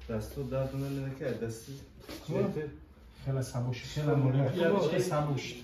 دستو درد نمیکنه دستی خیلی سبوش خیلی مولد سبوش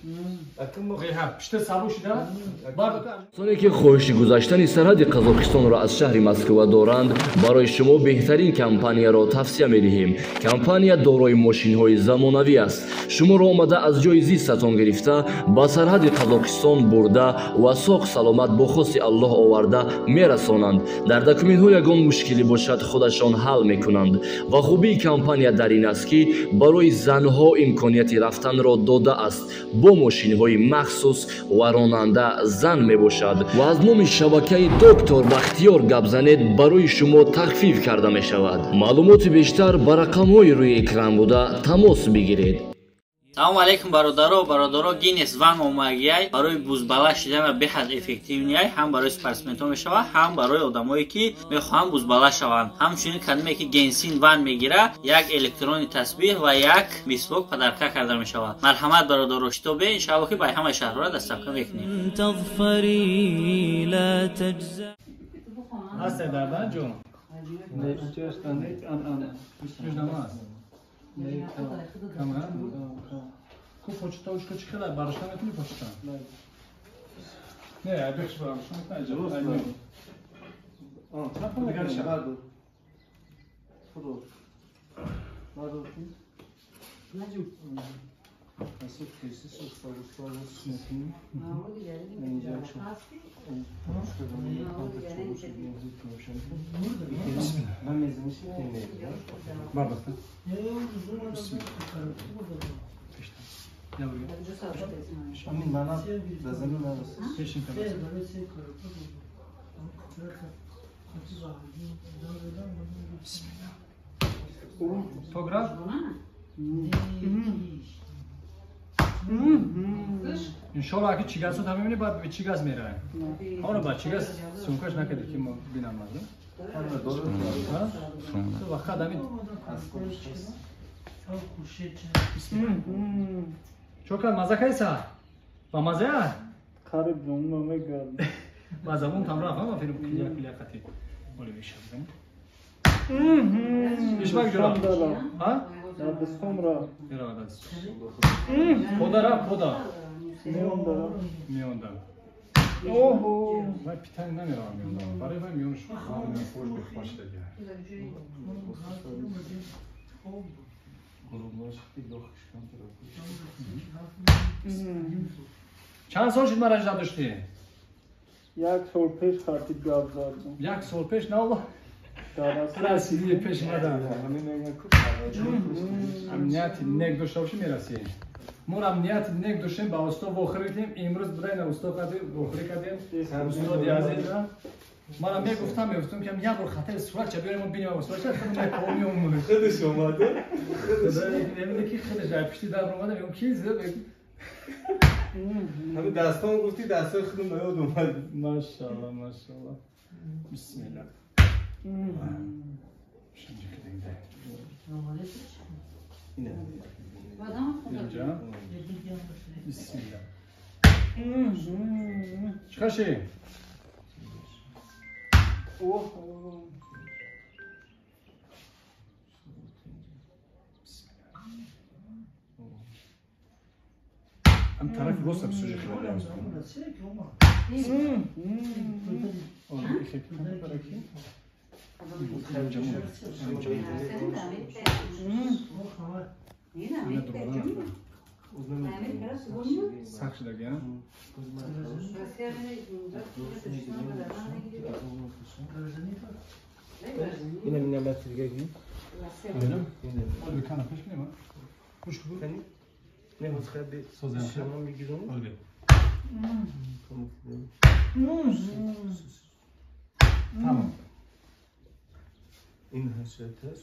Соне ки хоҳиши гузаштани сарҳади Қазоқистонро аз шаҳри Москва доранд, барои шумо беҳтарин компанияро тавсия медиҳем. Компания дорои мошинҳои замонавӣ аст. Шуморо омада аз ҷои зистатон гирифта, ба сарҳади Қазоқистон бурда ва соғ саломат бо хости Аллоҳ оварда мерасонанд. Дар документҳо ягон мушкилӣ бошад, худашон ҳал мекунанд. Ва хубии компания дар ин аст, ки барои занҳо имконияти рафтанро додааст бо мошинҳои махсус ва ронанда зан мебошад. Ва аз номи шабакаи Доктор Бахтиёр гап занед, барои шумо тахфиф карда мешавад. Маълумоти бештар ба рақамҳои рӯи экран буда тамос бигиред. Салом алейкум бародаро, бародаро Гиннес Ван омагиай барои бузбала шидана беҳад эффективниай, ҳам барои спортсменҳо мешавад, ҳам барои одамое ки мехоҳанд бузбала шаванд. Ҳамчунин кадоме ки Генсин Ван мегира, як электронӣ тасбиҳ ва як мисвок падарка карда мешавад. Марҳамат бародаро, шитобе, иншааллоҳ ки ба ҳамаи шаҳрҳоро дастафка мекунем. Ку почта ушко чи хела барашта метуни почта? Не, бехш барашта метуни. Аҷаб. Тограф? Иншоаллоҳ аки чигасо та мебини баъд ба чигас меравем. Ҳоно ба чигас сумкаш накарди ки мо бинам маза. Вақт ҳамин. Чокар маза кайса? Ба маза? Қариб ҷонма мегард. Ба забон там рафт, ҳама филм килия килия қати. Оли мешав. Ишмак ҷура. Ҳа? Дастом ра. Мера даст. Пода ра, пода. Меонда. Меонда. Оҳо, вай питани намеравам меонда. Барои вай меонш фош бехош дага. Чанд сол шуд мараҷ надоштӣ? Як сол пеш хатиб гап задам. Як сол пеш на Аллоҳ. Расидии пеш мадам. Амнияти нек дошта бошӣ мерасӣ. Мо амнияти нек доштем, ба усто вохӯрӣ кардем. Имрӯз будай на усто кардем, вохӯрӣ кардем. Устоди азиз. Мана мегуфтам, мегуфтам ки як бор хатари суратча биёрем, мо бинем суратча, худ мекомием. Худаш омада. Худаш ки худаш ай пишти дар омада, мегум ки зеб. Ҳамин дастон гуфтӣ, дастои худам ба ёд омад. Машааллоҳ, машааллоҳ. Бисмиллаҳ. Инҷа. Бисмиллаҳ. Чӣ ши? Ам тарафи рост обсужи хеле. Сахт шудаги, а? Ина мина батиргаги. Ина? Оли кана пеш кунем, а? Гӯш кун. Не, мусхаби шама мегирам. Оли. Тамом. Ин ҳашаташ.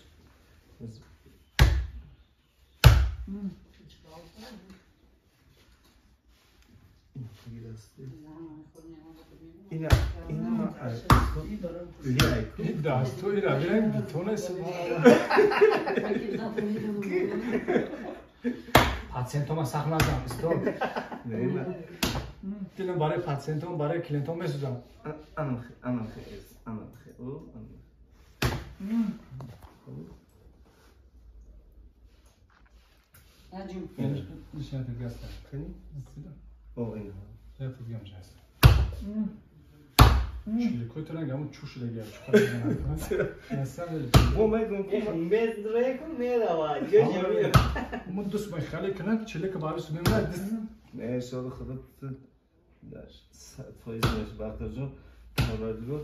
اینا این دستو اینا بیرن بیتونه سبحان پاتسنتوما سخت نزن استاد. دلم برای پاتسنتوم برای کلینتوم میسوزم. ما دوست میخالی کنن چلیک بارش میمونه. نه انشالله خدا فایز نشه بختیار جون پروردگار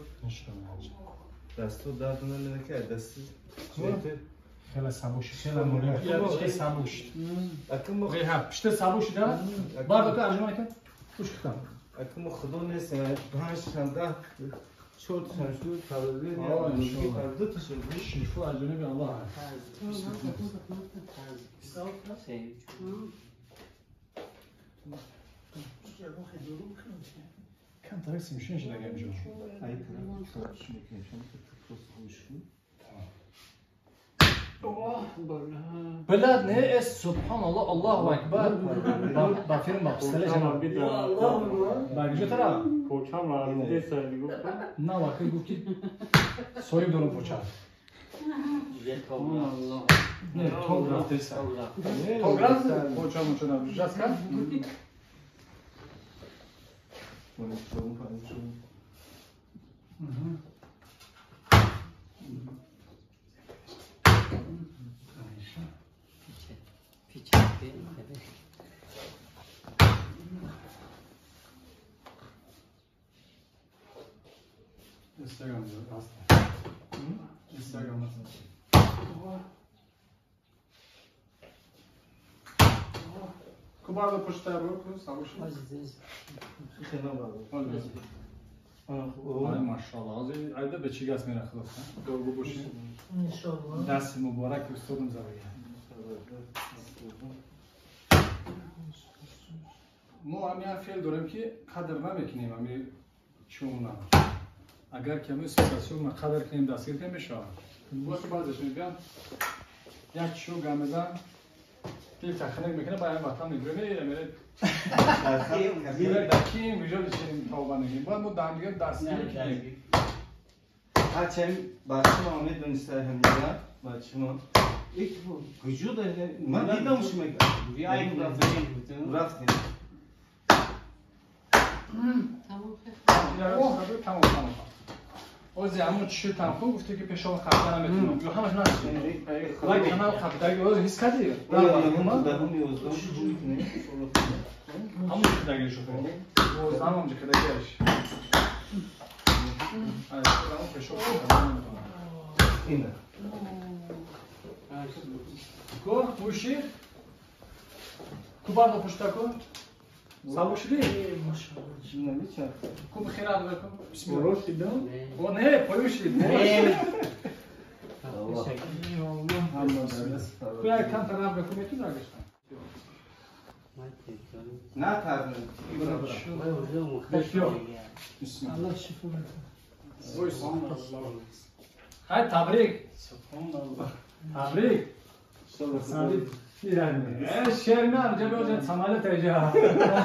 دستو درد نمیده که دستی خیلی سبوش خیلی مولد خیلی سبوش ریحه پشت سبوش ده بار تو ترجمه کن خوش کن اکم خدا نیست 5 تا 4 تا شد پروردگار دو تا شد شیفو از جانب الله کم ترک میشین شده اگه اینجا بلد نه اس سبحان الله الله اکبر با فیلم با پستله جناب با کجا طرف پوچم را دیسه میگفتم نه واقعی گفت که سویب دارم پوچم نه تو رفت دیسه تو رفت پوچم چون جاست کرد Instagram'da aslında. Instagram'da. Kubarda poçtaya bırakın, savaşın. Ay maşallah, az ayda به چی گس میره خلاص. دوگو باشین. انشالله. دست مبارک استادم زویه. ما همین فعل داریم که قدر نمیکنیم همین چونه. اگر که سپاسیون قدر کنیم دستگیر کنیم میشه. وقتی بعضیش میگن یک چو گمزن دل تخنک میکنه باید وطن میگیره میره میره دکیم ویژا بشینیم توبه نگیم باید ما دنگه دستگیر کنیم. هرچند بچه ما میدونسته هم دیگه بچه ما یک وجود من دیدم شما رفتیم تمام تمام اوزی همون چی تنخو گفته که پیشام خبر نمیتونم یا همش نشد ولی کنار خبر اوز حس کردی همون خداگی شو اوز همون خداگیش همون پیشام خبر نمیتونم اینه کو وشی کو بارد پشتا کو سابوشلی ماشاءالله کو بخیر علیکم بسم الله روشیدم او نه پویشید نه کو یک کم طرف بکن میتونی راگشتم نه ترن الله شفا بده. های تبریک سبحان الله تبریک شعر نه جب اوجه سماله تیجا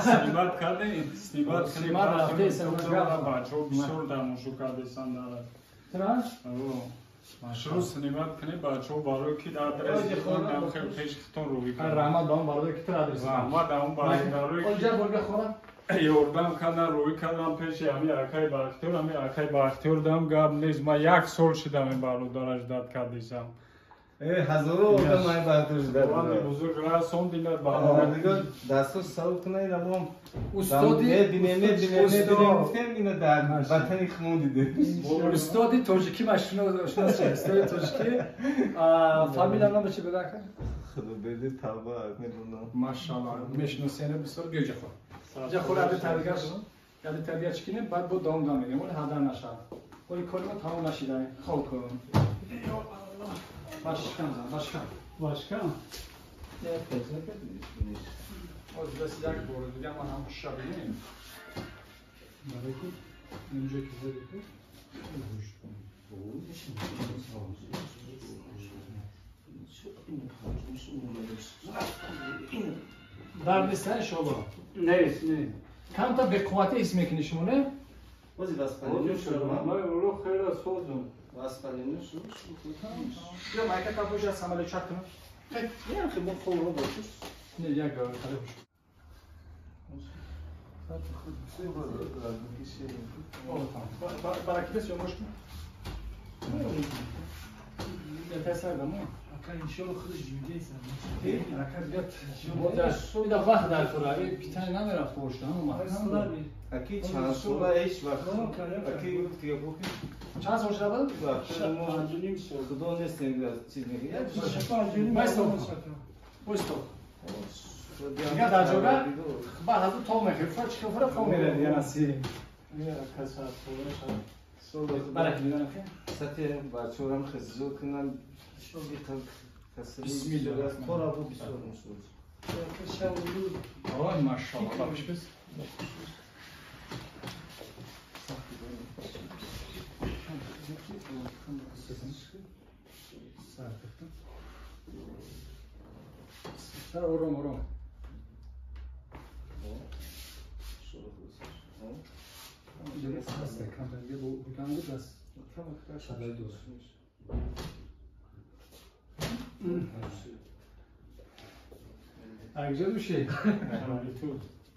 سیمات کرده سیمات سیمات رفته سیمات بچه‌ها بسیار دموشو کرده سندارد چرا؟ شروع سیمات کنی بچه‌ها برای کی آدرس خودم خیلی پیش خودتون روی کردم رحمت به اون برادر کی آدرس رحمت به اون برادر اونجا برگه خورم یوردم کردن روی کردم پیش همی اکای بختیار همی اکای بختیار دم گپ نیست من یک سال شدم این برادرش داد کردیسم هزارو آدم های برداشت داد بزرگ رسون دیدد برادر دستاش سبک کنه اینا استادی بینه گفتیم اینا در وطن خمون دیده استادی تاجیکی من شناس استادی تاجیکی فامیل نام چی بده که خدا بده توبه میدونم ماشاءالله میشناسینه بسیار بیوجه خور جا خور عبد تربیت یعنی تربیت چکنیم بعد با دام دام میگیم ولی هدر نشه ولی کاری ما تمام نشیده خواب کن. Başkan başkan. Başkan. Боз даст як бор дига ман ҳам шиша бинем. Барои ки инҷо ки задӣ ку. Дард нест иншоалло? Нест, не. Камтар беқувватӣ ҳис мекунӣ шумо, не? Бози воспаление шуд. Ман улу хеле созум. Воспаление шуд. Бیا майка капоша самолечак кунам. Не, хе бо хоб бошиш. Не, як хеле хуш. Баракидес ё мошкин? Тасардам. Ака иншоалло худаш ҷундеса. Ака бият. Ида вақт дар кора, питани намерафт бошта, ҳама маҳкам. Аки чанд сола ҳеҷ вақт. Аки гуфт гапо ки чанд сол шуда буд? 5.5 сол. Худо нест чиз мегӯяд. Вайсто. Вайсто. Дигар дар ҷога баъд аз ӯ то мехӯрӣ, фра чӣ фра то меравӣ дигар наси. Барак меданам ки. Сати бачаҳорам хиззо кунам. Бисмилла. Тора бу бисёр мушуд. Ой, машалло. Бис. Сар ором ором. Агҷа души?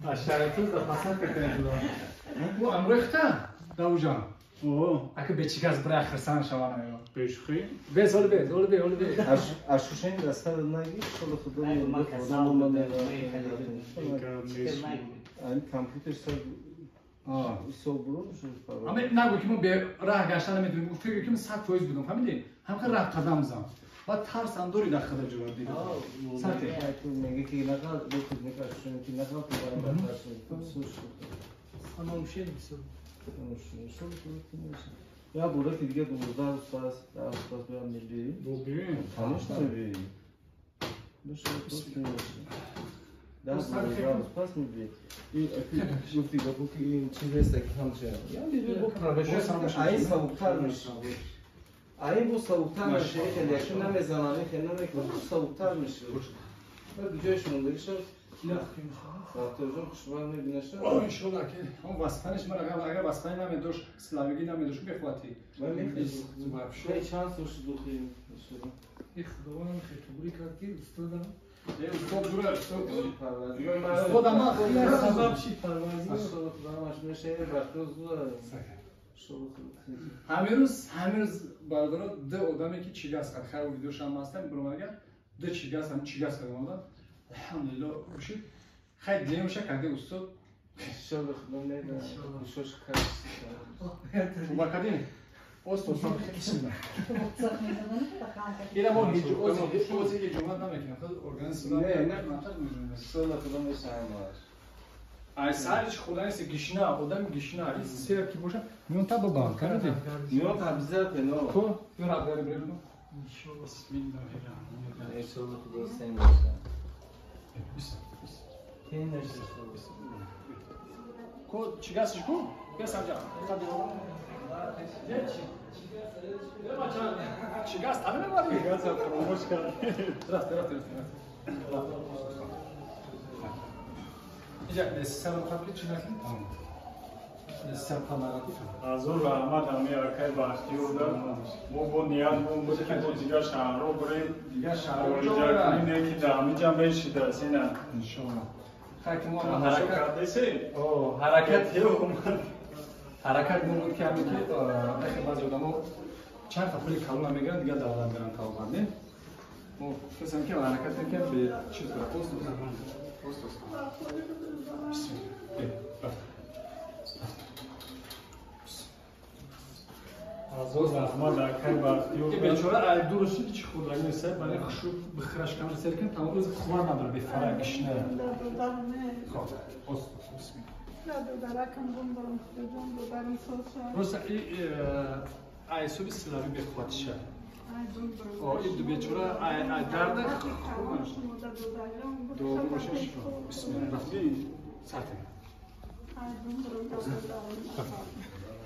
Аз шароиту запасат кардем. Бу амрехта давужан. Ака бечигаз бира хирсан шавана ё. Бешухӣ? Бес, оли бес, оли бе, оли бе. Ашушани даста наги, шола худо компютер сар ҳисоб бурун шуд. Ама нагу ки мо бе раҳ гаштан наметавонем. Фикр ки мо 100% будам, фаҳмидӣ? Ҳамқа раҳ қадам зан. Баъд тарс ҳам дори дар худа ҷавоб дида. Сате мега ки нақал бо худ мекашем ки нақал ки барам тарс. Самоушен бисёр. Я бура ки дига 12 рӯз пас, 10 рӯз пас биям мебиёӣ. Бубиёем. Конечно мебиёӣ. 10 рӯз пас мебиёӣ. Гуфти гапо ки ин чиз нест ки ҳамча. Я бибӣ бо ай сабуктар мешавад. Ай бо сабуктар мешавад. Хеле яки намезанам, хеле намекунам, сабуктар мешавад. Баъд ҷояш мондагӣ шуд. Бахтиёрҷон хушбахт мебинаша. Иншоалло ки ҳам васпаниш мара агар васпани намедошт, силавигӣ намедошт, бехватӣ. Ман чанд сол шуд духи. И худованд хеле қабул кард ки устодам. Устод дура, устод. Устодам ман сабаб шид парвозӣ. Иншоалло худованд мешавад бахтиёр зуд. Ҳамин рӯз бародаро ду одаме ки чигас кард, хайр видеошам ҳастам, биромадаган, ду чигас ҳам чигас кард омадан. Алҳамдулилло шуд. Хайр диемша карде устод. Иншоалло худо медонад. Шош кард. Ва кардем. Ост ост. Ира мо ҳеҷ ози ҳеҷ намекунем. Худ организм не, не, иншоалло худо мешавад. Ай сарич худа нест гишна, одам гишна, ин сер ки боша, миён та бабан, карди? Миён обязательно. Ко, миён абгари бребно. Иншоалло бисмиллаҳир-раҳмонир-раҳим. Иншоалло худо сен боша. Ко чигасиш ку? Бия самҷа. Чигас та намебари? Чигаса фаромӯш кард. Рафт, рафт, рафт. Инҷа сар қабли чӣ накунӣ? Сар қамарати. Азур раҳмат ами акай Бахтиёр да. Мо бо ният буд ки бо дигар шаҳрҳо бирем. Дигар шаҳрҳо кунем, не ки дар ҳаминҷа мешидаст ина. Иншоалло. Хайр ки мо ҳаракат кардесем. Ҳаракат ҳаракат мо буд ки ҳамин ки ахи баъзе одамо чанд та пули калона мегиранд, дигар давлат меранд тавбат, не? Мо фикр ки ҳаракат мекунем бе чиз ост ост ост. Бисмилла. Азур раҳмат акай Бахтиёр. Ки бечора ай дур шуд чи хӯрдагӣ нест, барои хушу бихӯраш кам сер кун, тамом рӯз хӯр надора, бефара гишна. Хоб, ост ост бисмилла. Просто ай суби силави бехватиша. Ин бечора дарда дуогӯ бошед. Бисмилла, рафти сартем.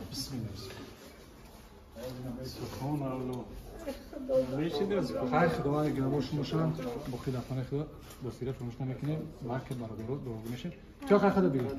Бисмилла. Субҳон Аллоҳ. Хайр, худованд гиромор шумо шаванд. Боқӣ дар хонаи худо дастгирӣ фаромӯш намекунем. Маркет бародаро дуогӯ мешем. Чо хай худо бигир.